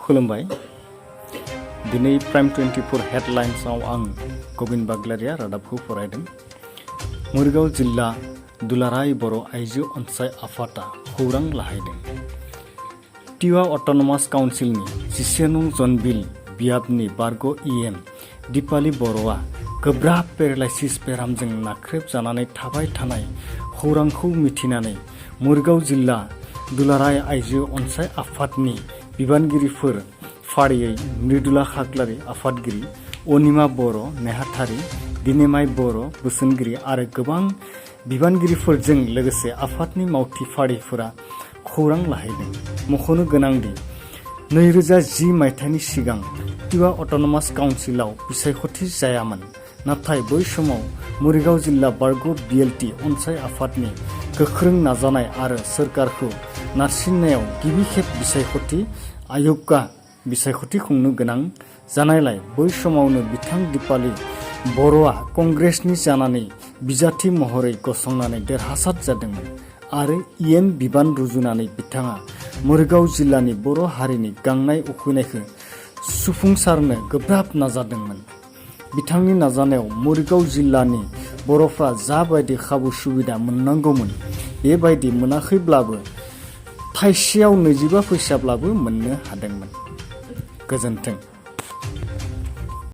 खुलुमबाय दिनै प्राइम 24 हेडलाइन्सआव आं गोविंद बाग्लारिया रादाबखौ फरायदों। मुरगाव जिल्ला दुलाराय बर' आइजो अनसाय आफादा खौरां लाहैदों। टिवा अट'नमास काउन्सिलनि 11 नं जनबिल बियाबनि बारग' EM दिपाली बर'आ गोब्राब पेरालाइसिस बेरामजों नाख्रेबजानानै थाबाय थानाय खौरांखौ मिथिनानै मुरगाव जिल्ला दुलाराय आइजो अनसाय आफादनि बिबानगिरिफोर फारियै मृदुला खाख्लारि आफादगिरि, अनिमा बर', नेहाथारि, दिनेमाय बर' बोसोनगिरि आरो गोबां बिबानगिरिफोरजों लोगोसे आफादनि मावथि फारिफोरा खौरां लाहैदों। मख'नो गोनांदि 2010 मायथाइनि सिगां टिवा अट'नमास काउन्सिलाव बिसायख'थि जायामोन, नाथाय बै समाव मुरगाव जिल्ला बारग' BLT अनसाय आफादनि गोख्रों नाजानाय आरो सोरखारखौ नारसिननायाव गिबि खेब बिसायख'थि आय'गआ बिसायख'थि खुंनो गोनां जानायलाय बै समावनो बिथां दिपाली बर'आ कंग्रेसनि जानानै बिजाथि महरै गसंनानै देरहासार जादोंमोन आरो EM बिबान रुजुनानै बिथाङा मुरगाव जिल्लानि बर' हारिनि गांनाय उखैनायखौ सुफुंसारनो गोब्राब नाजादोंमोन। बिथांनि नाजानायाव मुरगाव जिल्लानि बर'फ्रा जाबायदि खाबु सुबिदा मोननांगौमोन बेबायदि मोनाखैब्लाबो थाइसेयाव 25 फैसाब्लाबो मोननो हादोंमोन। गोजोन्थों।